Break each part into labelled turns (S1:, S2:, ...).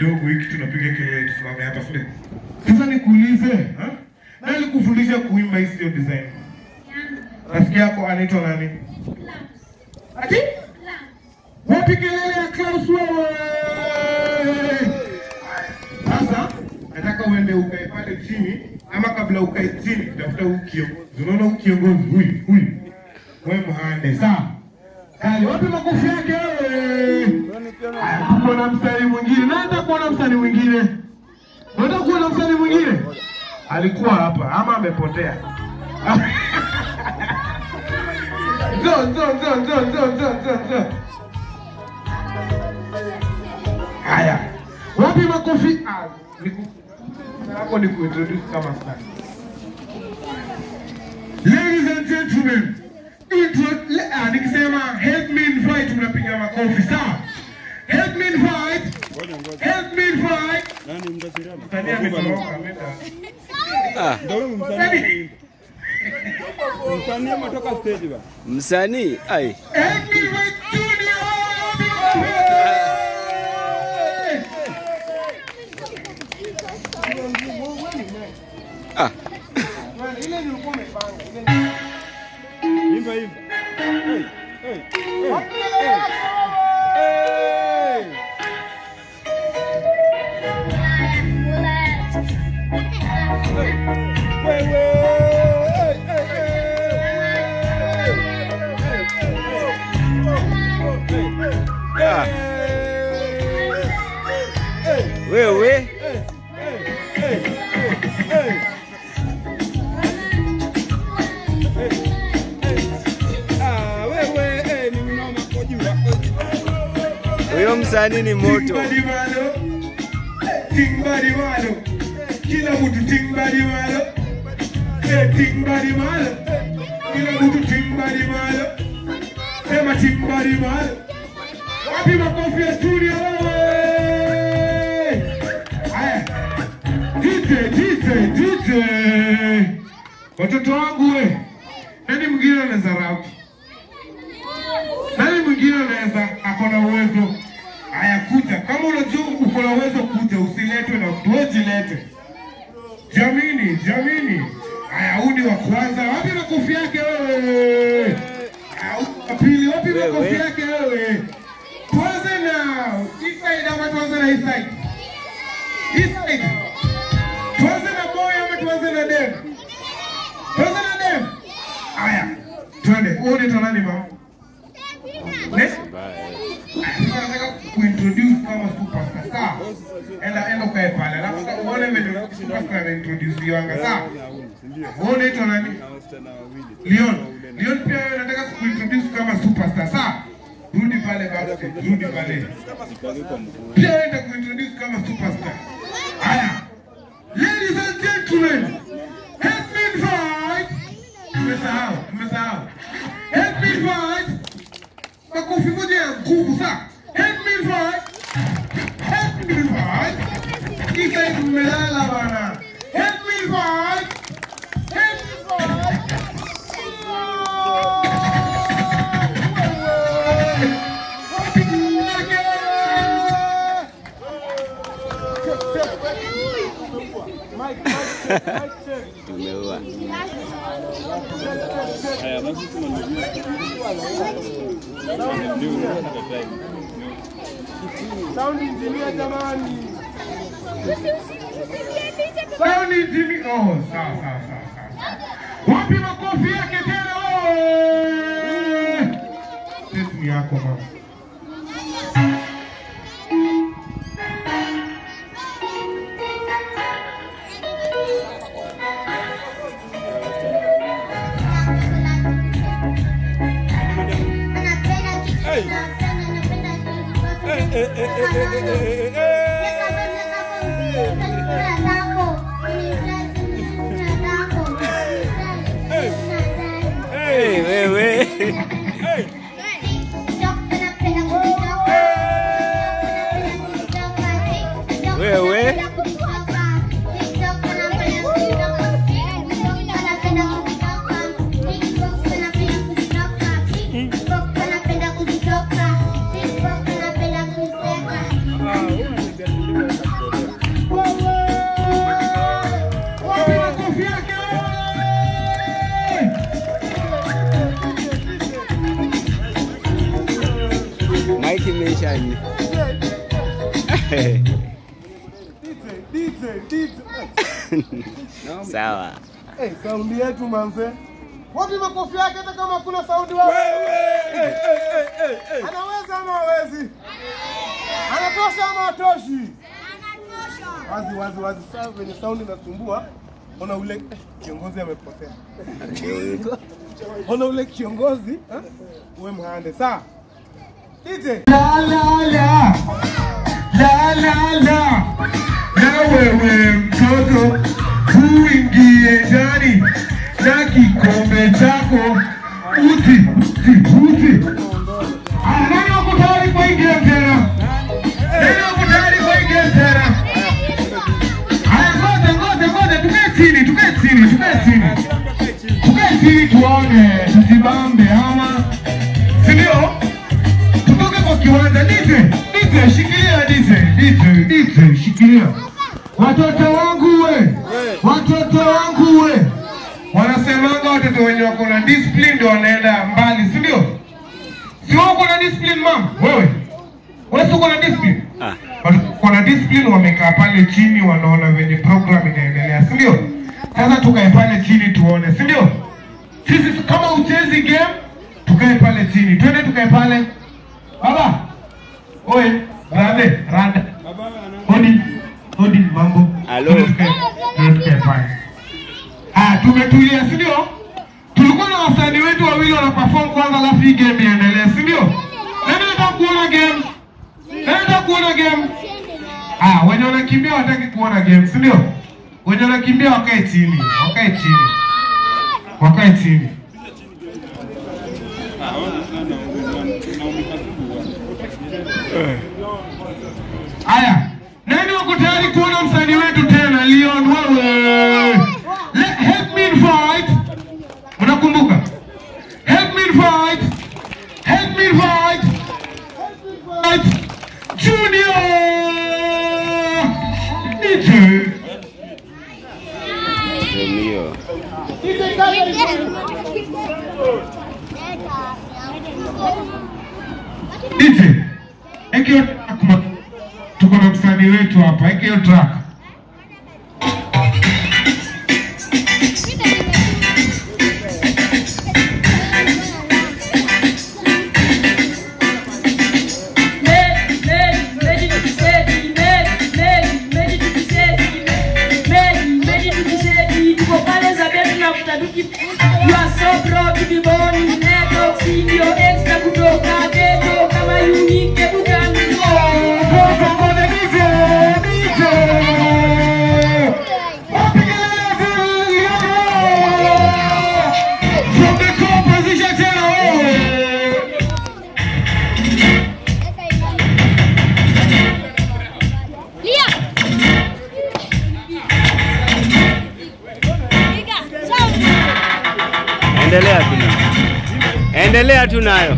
S1: kidogo hiki tunapiga kelele tusimame hapa sio? Sasa nikuulize, ha? Nani alikufundisha kuimba hii sio design? Rafiki yako anaitwa nani? Ati? Wapi kelele ya Klaus wewe? Sasa nataka uende ukae pale chini, ama kabla ukae chini tafuta huyu kiongozi. Unaona huyu kiongozi huyu huyu. Wewe mhande sawa? Kali wapi makofi yake wewe? Tuko na msanii mwingine. Nataka kuona msanii mwingine. Nataka kuona msanii mwingine. Alikuwa hapa ama amepotea? Zo zo zo zo zo zo zo zo. Haya. Wapi makofi? Ah, niku ni kuintroduce kama star. Ladies and gentlemen, nikisema help me invite mnapiga makofi sawa? Help me invite. Help me invite.
S2: Nani mtasirana?
S1: Msanii ametoroka ameenda.
S2: Ah, ndio msanii. Msanii ametoka stage ba.
S3: Msanii ai.
S1: Help me invite Junior.
S3: Ah.
S1: Ile nilikuwa nimepanga.
S2: Imba imba. Hey, hey, hey. Hey. Wewe. Hey, hey.
S3: Ah. Wewe.
S2: Hey, hey.
S3: Huyo msanii ni moto.
S1: Timbadi malo. Kila mtu timbadi malo. Timbadi malo. Kila mtu timbadi malo. Sema timbadi malo. Wapi makofi ya studio wewe? Haya. DJ DJ DJ. Watoto wangu we. Nani mwingine anaweza rap? Nani mwingine anaweza akona uwezo? Haya kuja. Kama unajua uko na uwezo kuja, usiletwe na mtu, wewe jilete. Jamini, jamini. Haya huyu ni wa kwanza. Wapi makofi yake wewe? Haya wa pili, wapi makofi yake wewe? Tuanze na east side ama tuanze na east side? East side. Tuanze na boy ama tuanze na dem? Tuanze na dem. Haya. Twende. Wewe unaitwa nani mama? Next. Nataka kuintroduce kama superstar. Sawa? Enda ukae pale. Alafu uone vile superstar anaintroduce yanga. Sawa? Wewe unaitwa nani? Leon. Leon pia wewe nataka kuintroduce kama superstar. Sawa? Rudi pale backstage. Rudi pale. Pia wewe nataka kuintroduce kama superstar. Haya. Ladies and gentlemen, help me invite. Tumesahau, tumesahau. Help me invite. Makofi moja ya nguvu sawa. Help me invite. Help me invite. Kisa mmelala bana. Help me invite. Help me invite.
S3: Tumeua.
S1: Sound engineer jamani. Sound engineer. Oh, sawa sawa sawa sawa. Wapi makofi yake tena wewe? Sisi ni yako mama.
S2: Hey, hey, hey, hey, hey.
S3: Hey, wewe.
S2: Hey.
S3: Wewe. Gani?
S1: DJ, DJ.
S3: Sawa.
S1: Hey, saundi yetu manze. Wapi makofi yake hata kama hakuna saundi wao? Anaweza ama hawezi? Anatosha ama hatoshi? Anatosha. Wazi wazi wazi. Sasa venye saundi inasumbua, ona ule kiongozi amepotea. Ona ule kiongozi, uwe mhande. Sawa. DJ. La la la. La la la. Na wewe mtoto uingie ndani na kikombe chako uti uti uti. Nani wako tayari kwa hii game tena? Nani wako tayari kwa hii game tena? Haya, ngoja ngoja ngoja, tukae chini, tukae chini, tukae chini. Tukae chini tuone, tujibambe ama si ndio? Tutoke kwa kiwanja. DJ, DJ shikilia, DJ, DJ, DJ shikilia. Watoto wangu we, watoto wangu we. Wanasemanga watoto wenye wako na discipline ndio wanaenda mbali, si ndio? Si wewe uko na discipline mama? Wewe. Wewe uko na discipline? Wako na discipline, wamekaa pale chini wanaona venye program inaendelea, si ndio? Sasa tukae pale chini tuone, si ndio? Sisi kama uchezi game, tukae pale chini. Twende tukae pale. Baba. Oe, rande, rande. Hodi. Hodi mambo.
S3: Halo.
S1: Tukae pale. Ah, tumetulia, si ndio? Tulikuwa na wasanii wetu wawili wana perform kwanza alafu hii game iendelee, si ndio? Nani anataka kuona game? Nani anataka kuona game? Ah, wenye wanakimbia wataki kuona game, si ndio? Wenye wanakimbia wakae chini, wakae chini. Wakae chini. Aya, nani wako tayari kuona msanii wetu tena Leon wewe? Let help me fight. Unakumbuka? Help me fight. Help me fight. Help me fight. Junior DJ.
S3: Romeo.
S1: DJ. Ekio tuko na msanii wetu hapa. Ekio track.
S4: You are so proud to be born in network, see your extra kutoka ghetto kama unique bukan.
S1: From the composition tena.
S3: Endelea tu nayo. Endelea tu nayo.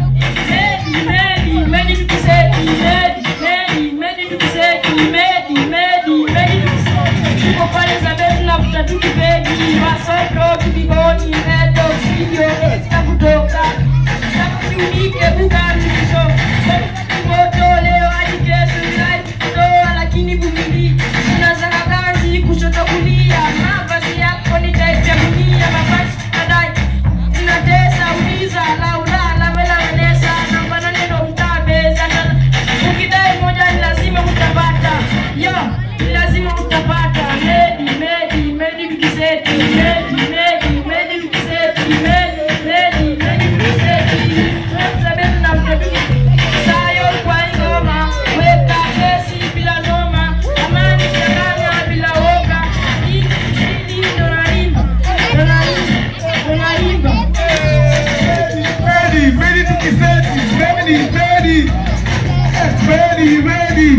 S1: Ready, ready,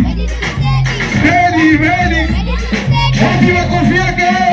S1: ready, ready. Wapi makofi yake?